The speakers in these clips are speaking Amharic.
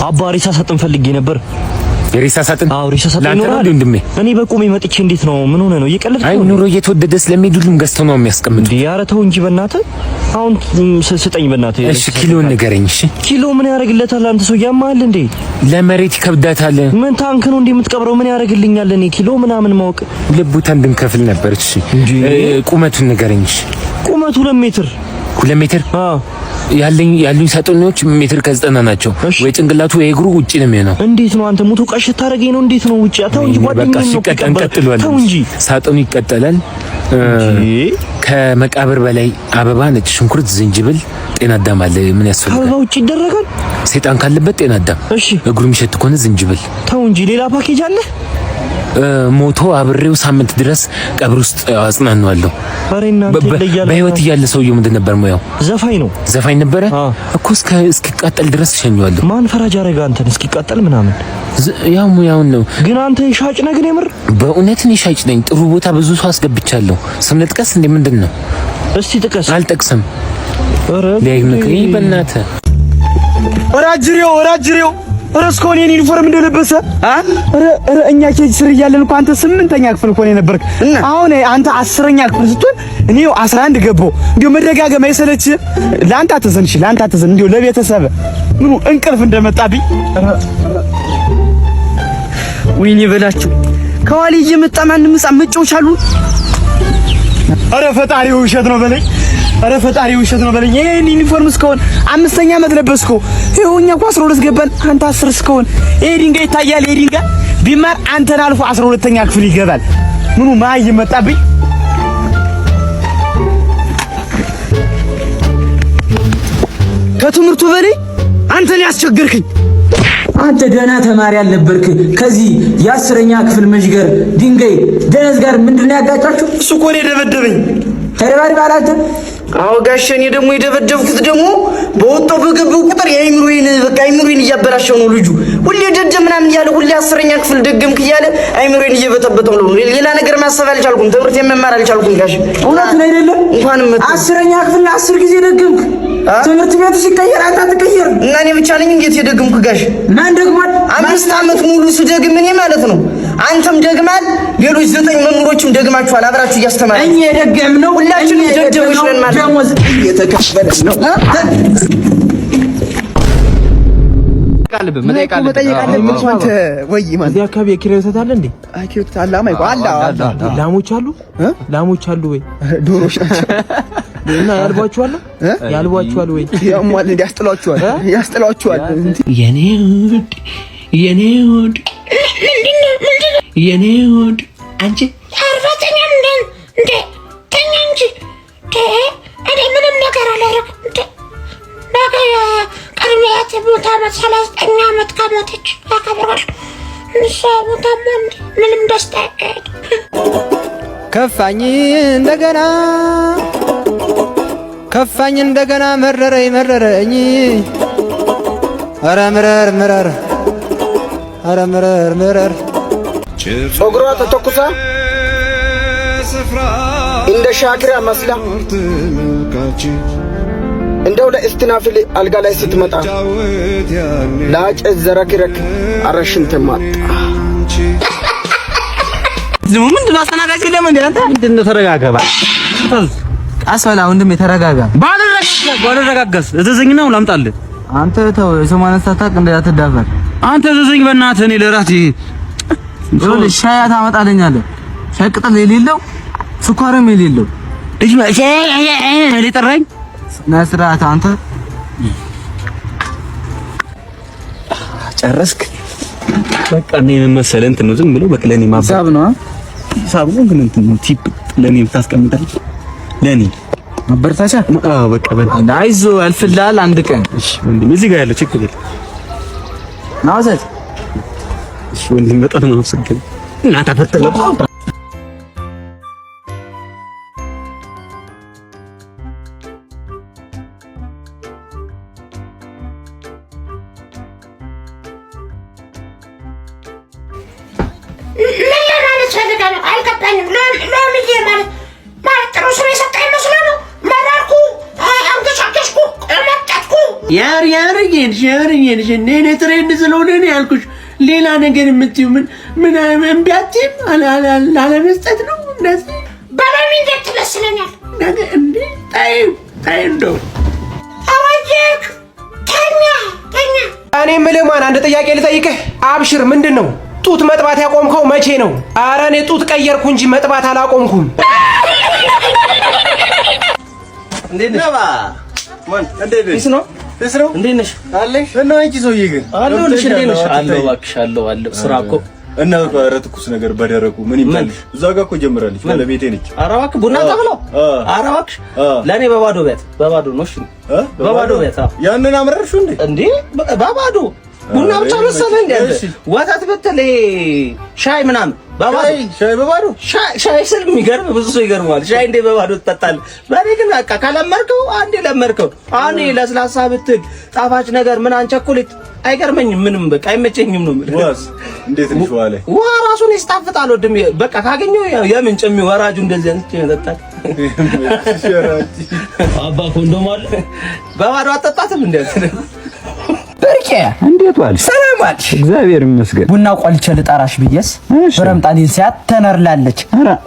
አባ ሬሳ ሳጥን ፈልጌ ነበር። የሬሳ ሳጥን? አዎ፣ ሬሳ ሳጥን ለአንተ ነው። ይኖራል። እንዴ ወንድሜ? እኔ በቁሜ መጥቼ እንዴት ነው? ምን ሆነ ነው? እየቀለድክ አይ ነው? ኑሮ እየተወደደ ስለሚሄድ ሁሉም ገዝተው ነው የሚያስቀምጡት። እንዴ ኧረ ተው እንጂ በእናትህ። አሁን ስጠኝ በእናትህ። እሺ፣ ኪሎን ንገረኝ። እሺ። ኪሎ ምን ያደርግለታል? አንተ ሰው ያማል እንዴ? ለመሬት ይከብዳታል። ምን ታንክ ነው እንዴ የምትቀብረው? ምን ያደርግልኛል? እኔ ኪሎ ምናምን ማወቅ ልቡ እንድንከፍል ነበር። እሺ። እንዴ! ቁመቱን ንገረኝ። እሺ። ቁመቱ 2 ሜትር። 2 ሜትር? አዎ። ያሉኝ ሳጥኖች ሜትር ከ90 ናቸው። እሺ። ወይ ጭንቅላቱ ወይ እግሩ ውጪ ነው የሚሆነው። እንዴት ነው አንተ ሙቱ ቀሽ ታደርገኝ ነው? እንዴት ነው ውጪ? ተው እንጂ። በቃ ጓደኛዬ ነው ሲቀጠል እኮ። እንቀጥለዋለን። ተው እንጂ። ሳጥኑ ይቀጠላል። እንዴ! ከመቃብር በላይ አበባ፣ ነጭ ሽንኩርት፣ ዝንጅብል፣ ጤና አዳም አለ። ምን ያስፈልጋል? አበባ ውጪ ይደረጋል? ሰይጣን ካለበት ጤና አዳም፣ እሺ። እግሩ የሚሸት ከሆነ ዝንጅብል። ተው እንጂ፣ ሌላ ፓኬጅ አለ? ሞቶ አብሬው ሳምንት ድረስ ቀብር ውስጥ አጽናናዋለሁ። ኧረ እናንተ ይለያል። በህይወት እያለ ሰውየው ምንድን ነበር ሙያው? ዘፋኝ ነው። ዘፋኝ ነበረ። አዎ። እኮ እስኪቃጠል ድረስ እሸኘዋለሁ። ማን ፈራጅ አደረገ አንተን እስኪቃጠል ምናምን? ያው ሙያውን ነው። ግን አንተ ሻጭ ነህ ግን የምር? በእውነት እኔ ሻጭ ነኝ። ጥሩ ቦታ ብዙ ሰው አስገብቻለሁ። ስም ልጥቀስ እንዴ? ምንድን ነው? እስቲ ጥቀስ። አልጠቅስም። ኧረ ሊያይምክሪ በእናትህ። ኧረ አጅሬው፣ ኧረ አጅሬው፣ ኧረ እስካሁን የኔን ዩኒፎርም እንደለበሰ። ኧረ ኧረ እኛ KG ስር እያለን እኮ አንተ ስምንተኛ ክፍል እኮ ነው የነበርክ። አሁን አንተ 10ኛ ክፍል ስትሆን እኔ 11 ገባሁ። እንዲሁ መደጋገም አይሰለችህ? ለአንተ አትዘን፣ እሺ ለአንተ አትዘን። እንዲሁ ለቤተሰብ ምኑ እንቅልፍ እንደመጣብኝ። ወይኔ በላቸው፣ ከኋላ እየመጣ ማንም ሕፃን መጫወቻ አሉ። ኧረ ፈጣሪ ውሸት ነው በለኝ። ኧረ ፈጣሪ ውሸት ነው በለኝ። ይሄን ዩኒፎርም እስካሁን አምስተኛ ዓመት ለበስከው። ይኸው እኛ እኮ 12 ገባን፣ አንተ 10 እስካሁን። ይሄ ድንጋይ ይታያል። ይሄ ድንጋይ ቢማር አንተን አልፎ 12ኛ ክፍል ይገባል። ምኑ ማይ መጣብኝ። ከትምህርቱ በላይ አንተን ያስቸገርክኝ። አንተ ደህና ተማሪ አልነበርክ። ከዚህ የአስረኛ ክፍል መዥገር ድንጋይ ደነዝ ጋር ምንድን ነው ያጋጫችሁ? እሱ እኮ ነው የደበደበኝ። ተደባድበሃል አንተ? አዎ ጋሼ፣ እኔ ደግሞ የደበደብኩት ደግሞ በወጣው በገባው ቁጥር የአይምሮዬን በቃ አይምሮዬን እያበላሸው ነው ልጁ። ሁሌ ደደብ ምናምን እያለ፣ ሁሌ 10ኛ ክፍል ደገምክ እያለ አይምሮዬን እየበጠበጠው ነው። ሌላ ነገር ማሰብ አልቻልኩም። ትምህርት መማር አልቻልኩም ጋሼ። እውነቱን አይደለም? እንኳንም መጡ። 10ኛ ክፍል 10 ጊዜ ደገምክ። ትምህርት ቤቱ ሲቀየር አንተ አትቀየርም። እና እኔ ብቻ ነኝ እንዴት የደገምኩ ጋሼ? ማን ደግሟል? 5 ዓመት ሙሉ ስደግም እኔ ማለት ነው። አንተም ደግማል፣ ሌሎች ዘጠኝ መምህሮችም ደግማችኋል። አብራችሁ እያስተማራችሁ እኛ የደገምነው ሁላችንም እኛ ደደቦች ነን ማለት ነው። ደሞዝ እየተከፈለን ነው። መጠየቅ አለብህ አንተ ወይ ማለት እዚህ አካባቢ የኪራይ ወተት አለ እንዴ? አይ ወተት አለ፣ አማይ አለ አለ። ላሞች አሉ? ላሞች አሉ ወይ? ዶሮች ናቸው። እና ያልቧችኋል? ያልቧችኋል ወይ? ያሟል እንዴ? ያስጥሏቸዋል፣ ያስጥሏቸዋል። የኔ ውድ፣ የኔ ውድ፣ የኔ ውድ፣ አንቺ አርፈተኛም እንደ እንደ ተኛ እንጂ። እንደ እኔ ምንም ነገር አላደረግም። እንደ ነገ የቅድመ አያቴ ሞት ዓመት 39 ዓመት ከሞተች አከብራለሁ። እሷ ሞታማ እንደ ምንም ደስታ አይካሄድም። ከፋኝ እንደገና፣ ከፋኝ እንደገና፣ መረረኝ መረረኝ፣ ኧረ ምረር ምረር፣ ኧረ ምረር ምረር። ጸጉሯ ተተኩሳ እንደ ሻኪራ መስላ እንደው ለእስትናፍል አልጋ ላይ ስትመጣ ላጨ ዘረክረክ አረሽንት ማጣ። ምንድን ነው አስተናጋጅ የለም እንዴ አንተ? ምንድን ነው? ተረጋጋ። ቀስ በላ ወንድሜ ተረጋጋ። ባልረጋጋስ? እዘዘኝና አሁን ላምጣልህ። አንተ ተው፣ የሰው ማንነት ሳታውቅ እንዳትዳፈር። አንተ እዘዘኝ በእናትህ፣ እኔ ለራሴ ይኸውልህ ሻይ ታመጣልኛለህ። ሻይ ቅጠል የሌለው ስኳርም የሌለው። ልጅ ጠራኝ። ስነ ስርዓት አንተ። ጨረስክ? በቃ እኔ ምን መሰለህ እንትን ነው ዝም ብሎ በቃ ለኔ ማባ ሂሳብ ነው። ሂሳብ ነው ግን እንትን ነው tip ለኔ ብታስቀምጣለህ ለኔ ማበረታቻ። አዎ በቃ በል። አይዞህ ያልፍልሃል አንድ ቀን። እሺ ወንድሜ፣ እዚህ ጋር ያለው ችግር የለም። ናውሰት። እሺ ወንድሜ፣ በጣም ነው አመሰግናለሁ። እናንተ ፈተለ ምን ለማለት ፈልገህ ነው? አልገባኝም። ሎሚዬ ማለት ማለት ጥሩ ስም የሰጠኝ መስሎ ነው። መራርኩ፣ አንገሻገሽኩ፣ መጠጥኩ፣ ያር ያርጌንሽ ያርጌንሽ እኔ trend ስለሆነ ነው ያልኩሽ። ሌላ ነገር የምትይው ምን ምን እምቢ አትይም? ላለመስጠት ነው እንደዚህ። በሎሚ እንዴት ትመስለኛል? ነገ እንዴ ታይ ታይ እንደው አዋየክ ተኛ ተኛ። እኔ የምልህ ማን አንድ ጥያቄ ልጠይቅህ። አብሽር ምንድን ነው ጡት መጥባት ያቆምከው መቼ ነው? ኧረ እኔ ጡት ቀየርኩ እንጂ መጥባት አላቆምኩም። እንዴት ነሽ? እንዴት ነው? ነው? እንዴት ነሽ? አለሽ? እና አንቺ ሰውዬ ግን አለሁልሽ። እንዴት ነሽ? አለሁ እባክሽ፣ አለሁ አለሁ። ስራ እኮ እና ኧረ ትኩስ ነገር በደረቁ ምን ይምጣልሽ? እዛ ጋር እኮ ጀምራለች፣ ባለቤቴ ነች። ኧረ እባክህ ቡና ተብሎ። ኧረ እባክሽ ለእኔ በባዶ ቤት በባዶ ነው። እሺ በባዶ ቤት። ያንን አምረርሽው እንዴ? እንዴ በባዶ ቡና ብቻ መሰለህ እንዴ? አንተ ወተት ብትል ይሄ ሻይ ምናምን በባዶ ሻይ በባዶ ሻይ ስል የሚገርም ብዙ ሰው ይገርመዋል። ሻይ እንዴ በባዶ ትጠጣለህ? በእኔ ግን በቃ ከለመድከው አንዴ ለመድከው። አሁን ለስላሳ ብትል ጣፋጭ ነገር ምናምን ቸኮሌት አይገርመኝም። ምንም በቃ አይመቸኝም ነው የምልህ። ዋስ እንዴት ነሽ? ውሃ ላይ ውሃ ራሱን ይስጣፍጣል። ወድም በቃ ካገኘው የምንጭ ወራጁ እንደዚህ አንስቼ መጠጣት። አባ ኮንዶም አለ። በባዶ አጠጣትም እንዴ? ብርቄ እንዴት ዋልሽ? ሰላም ዋልሽ? እግዚአብሔር ይመስገን። ቡና ቆልቼ ልጠራሽ ብዬስ ብረምጣዴን ሲያት ተነርላለች።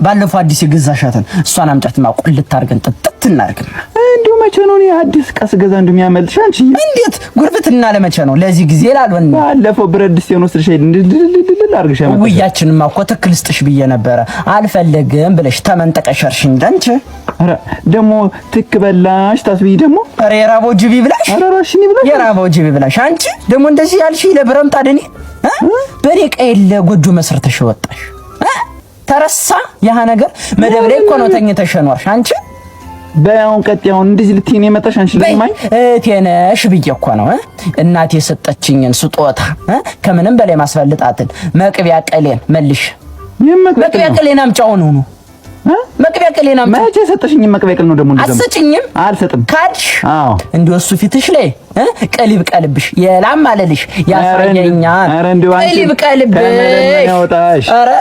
ባለፈው አዲስ የገዛሻትን እሷን አምጫትማ ቆልት አድርገን ጥጥት እናድርግማ። እንዲሁ መቼ ነው እኔ አዲስ ዕቃ ስገዛ እንደሚያመልጥሽ አንቺ? እንዴት ጉርብትና ለመቼ ነው? ለዚህ ጊዜ ላልሆን ባለፈው ብረት ድስቴን ወስደሽ እንድልልልል አድርገሽ ያመጣሽ። ውያችንማ እኮ ትክል ስጥሽ ብዬ ነበረ አልፈልግም ብለሽ ተመንጠቀሽ እርሽኝ አንቺ። ኧረ ደግሞ ትክ በላሽ ታስብይ ደግሞ። ኧረ የራበው ጅብ ይብላሽ። ኧረ እራስሽን ይብላሽ። የራበው ጅብ ይብላሽ። አንቺ ደግሞ እንደዚህ ያልሽ ለብረምጣድ እኔ በኔ ቀይለ ጎጆ መስርተሽ ወጣሽ። ተረሳ ያህ ነገር። መደብ ላይ እኮ ነው ተኝተሽ ኖርሽ አንቺ። በያውን ቀጥ ያውን እንደዚህ ልትይኝ ነው የመጣሽ አንቺ? ለማኝ እህቴ ነሽ ብዬ እኮ ነው እናቴ የሰጠችኝን ስጦታ ከምንም በላይ ማስፈልጣትን መቅቢያ ቅሌን መልሽ። መቅቢያ ቅሌን አምጪው ነው ነው መቅቢያ ቅሌን አምጪው። መቼ የሰጠሽኝ መቅቢያ ቅል ነው ደግሞ? እንደዛ አትሰጭኝም? አልሰጥም። ካድሽ? አዎ። እንደው እሱ ፊትሽ ላይ ቅሊብ ቀልብሽ የላም አለልሽ ያሳየኛል። ኧረ እንደው አንቺ ቅሊብ ቀልብሽ ከመለመን ያውጣሽ። ኧረ